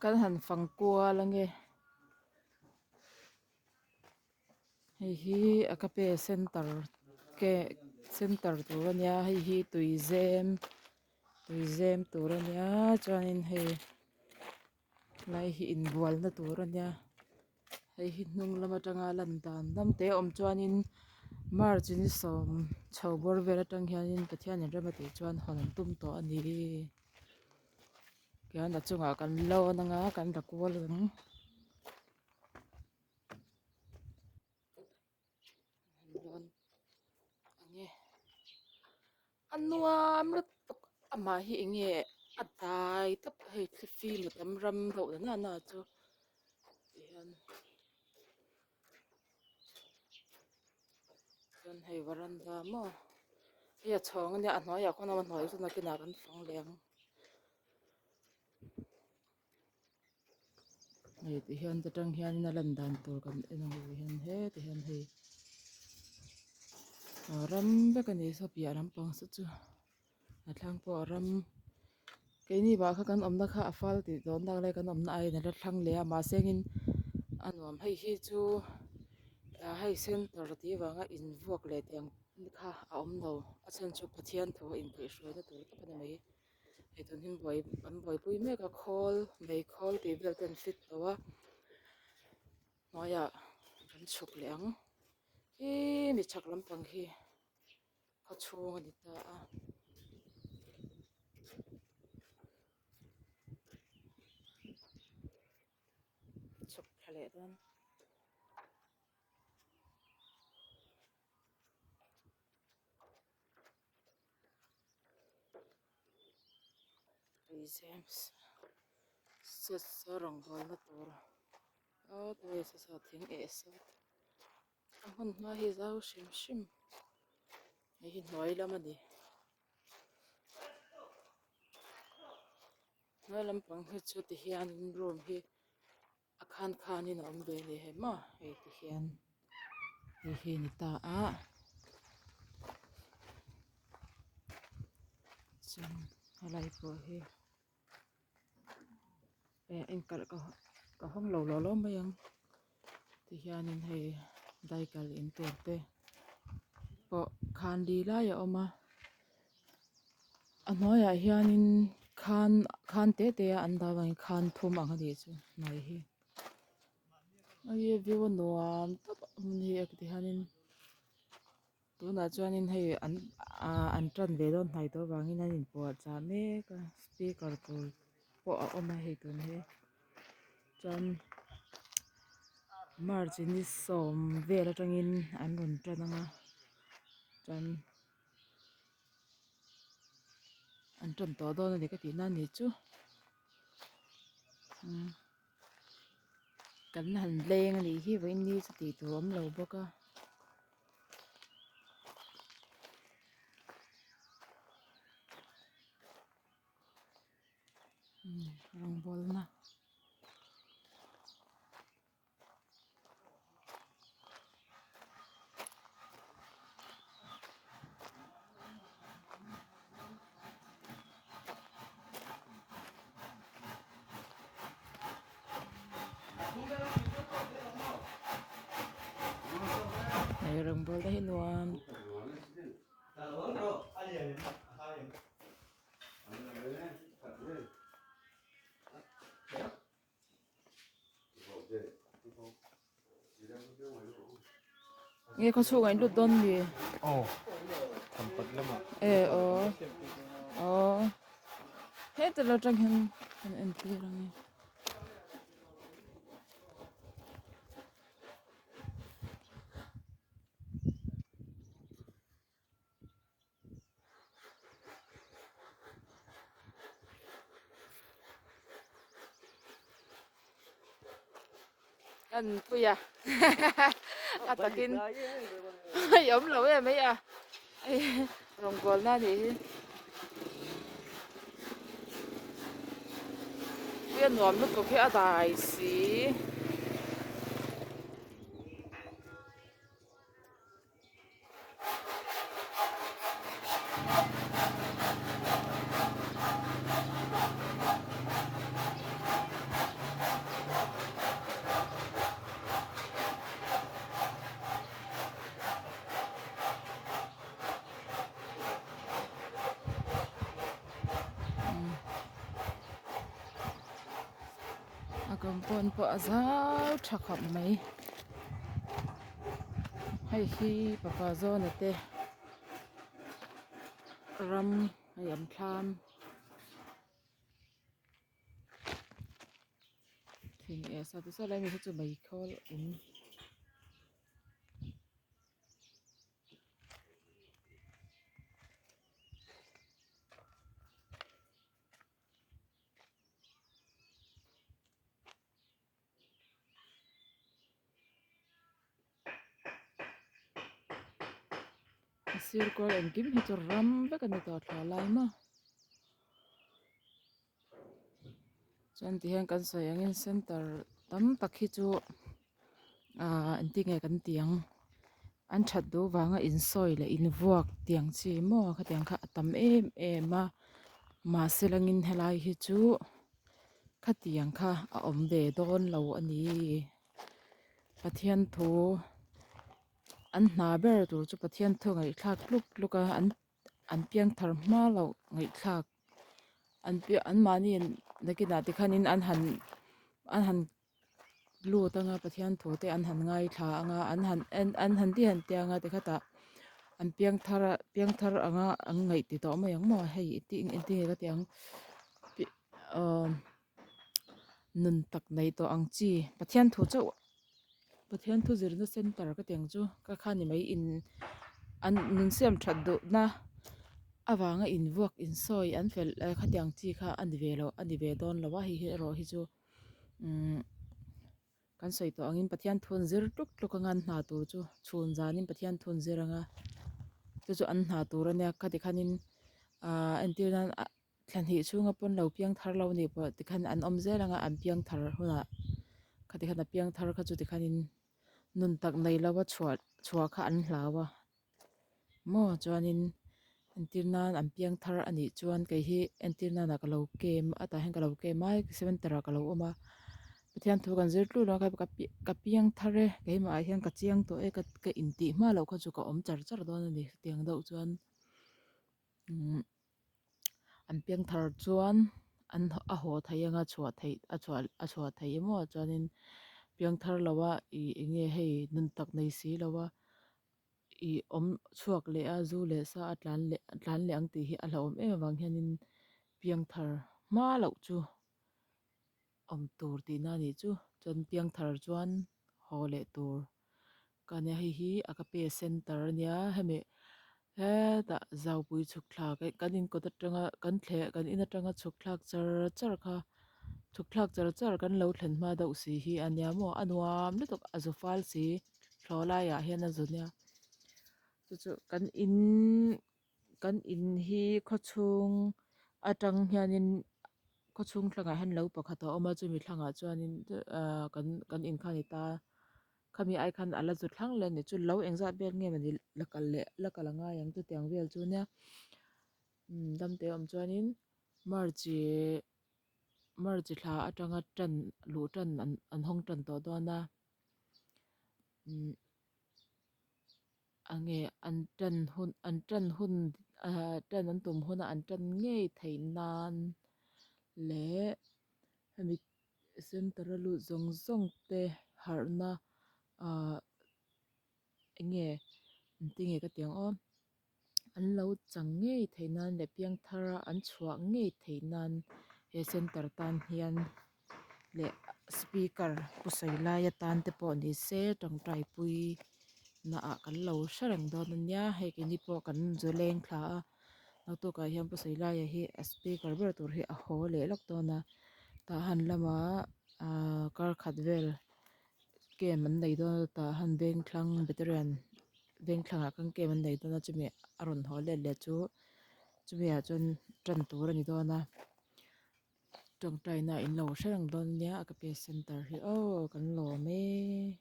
Kan han fang kual ange hei hi agape center ke center tur ania hei hi tuizem tuizem tur ania chuanin hei lai hi inbualna tur ania hei hi hnung lam atanga lan dan dam te a awm chuanin march ni sawm chho bawr vel atang hianin Pathianin rem a tih chuan hawn an tum tawh a ni. Khian a chungah kan lawn anga kan la kual ang. Lawn ang e. A nuam lutuk amah hi eng nge a dai tawp a hei thlifim a tam ram deuh na na chu tihian. Chuan hei varanda maw hei a chhawng ania a hnuaiah khawn a awm a hnuai chu nakinah kan fang leh ang hei ti hian ta tang hianin a lan dan tur kan en ang ti hian heti hian hei a ram vek a ni saw piah lampang saw chu. A thlang pawh a ram keini vah kha kan awmna kha a fal tih dawn tak lai kan awmna aiin a la thlang leh a mahse engin a nuam hei hi chu ah hei center tih avanga invuak leh tih ang kha a awm lo a chhan chu Pathian thu a inkaihhruaina tur tak a ni mai hei tun hi buai an buaipui mek a khawl mei khawl tih vel te an fit tawh a hnuaiah kan chhuk leh ang khi mi chhak lampang khi. Khaw chhung a ni ta a. Chhuk thla leh dawn. Tui James saw rawngbawlna tur a saw thing eh saw. A hmun hma hi zau hrim hrim hei hi hnuai lam a ni hnuai lampang hi chu ti hianin room hi a khan khanin a awm ve a ni hei maw hei ti hian hei hi a ni ta a chuan helai pawh hi. Eh engkalh ka ka hawng lo lo lo mai ang tihianin hei daikal in tur te pawh khan li lai a awm a a hnuaiah hianin khan khan te te a an dah avangin khan thum ang a nih chu hnuai hi hei view a nuam tawp a hmun hi tihianin. Tunah chuanin hei an ah an tan ve dawn hnai tawh avangin an inpuahchah mek a speaker tur pawh a awm a hei tun hi chuan march ni sawm vel atangin an rawn tan ang a chuan an tan tawh dawn a ni ka tihna a nih chu umm kan han leng a nih hi vawiin ni chu tih tur a awm lo bawk a. Rawngbawlna Hei rawngbawlna hi nuam Nge khaw chhungah in lut dawn mi? Aw thampat lamah. E aw aw heta lo tang hian kan en tir ang e. Kan pui a a takin i awm lo em mai a rawngbawlna a nih hi pui a nuam lutuk hi a dai si. compound pawh a zau tha khawp mai hei hi papa zawna te ram hei an thlam thing eh sa ti saw lai mi hi chu meikhawl in. A sir kual engkim hi chu ram vek a ni tawh thla lai maw chuan tihian kan sawi angin center tam tak hi chu ahh engtin nge kan tih ang an that duh vanga insawi leh invuak tiang chi maw khatiang kha a tam em em a mahse langin helai hi chu khatiang kha a awm ve dawn lo a ni Pathian thu an hna ber tur chu Pathian thu ngaihthlak tluk tluk a an an piang thar hma loh ngaihthlak an piah an mahni nakinah te khanin an han an han lut anga Pathian thu te an han ngaithla anga an han en an han ti han tia anga tikhatah an piang thar a piang thar anga an ngaih ti tawh mai ang maw hei engtin nge ka tih ang ahh nun tak nei tawh ang chi Pathian thu chauh Pathian thu zirna center ka tih ang chu ka kha ni mai in an nun siam that duhna avanga invuak insawi an fel khatiang chi kha a ni ve lo a ni ve dawn lo a hei hi erawh hi chu umm kan sawi tawh angin Pathian thu an zir tluk tluk anga an hna tur chu chhun zanin Pathian thu an zir anga chu chu an hna tur ania khati khanin ahh entir nan ah thla hnih chhunga pawn lo piang thar lo anih pawh tikhan an awm zel anga an piang thar hunah khati khan a piang thar kha chu tikhanin nun tak nei lova chhuah chhuah kha an hlau a maw chuanin entir nan an piang thar a nih chuan kei hi entir nanah ka lo kem a tah hian ka lo kem a center ah ka lo awm a Pathian thu kan zir tluk a ka piang thar e keimah ah hian ka chiang tawh e ka intih hma loh kha chu ka awm char char dawn a ni hetiang deuh chuan umm an piang thar chuan an a haw thei anga chhuah theih a chhuah a chhuah theih emaw chuanin piang thar lo a ih eng nge hei nun tak nei si lo a ih awm chhuak leh a zu leh sa a tlan leh a tlan leh ang tih hi a hlauhawm em avang hianin piang thar hma loh chu awm tur tihna a nih chu chuan piang thar chuan haw leh tur ka nia hei hi a ka pe center a nia hemi hetah zaupui chhuk thlak kan in kawt atanga kan thleh kan in atanga chhuk thlak char char kha chhuk thlak char char kan lo thlen hma deuh si hi a nia maw a nuam lutuk a zu fal si thlawh laiah hian a zu nia chu chu kan in kan in hi khawchhung atang hianin khawchhung thlangah hian lo pakhat a awm a chumi thlangah chuanin ahh kan kan in kha a ni ta khami ai khan a la zu thlang leh a ni chu lo engzat vel nge mawni la kal leh la kal a ngai ang chutiang vel chu nia umm damte awm chuanin march ih march thla atanga tan luh tan an an hawng tan tawh dawn a umm a nge an tan hun an tan hun ahh tan an tum huna an tan ngei theih nan leh hemi center a lut zawng zawng te harhna ahh eng nge engtin nge ka tih ang aw an lo chang ngei theih nan leh piangthar a an chhuah ngei theih nan he center tan hian leh speaker pu sawi lai atan te pawh ni se tawngtai pui naah kan lo hre reng dawn a nia hei keini pawh kan zu leng thla a naktukah hian pu sawi laia hi a speaker ber tur hi a haw leh lawk dawn a tah han lamah ahh kar khat vel camp an nei dawn a tah han vengthlang veteran vengthlangah khan camp an nei dawn a chumi a rawn haw let leh chu chumi ah chuan tan tur a ni dawn a. Tawngtaina in lo hre reng dawn nia a ka pe center hi aw kan lawm e.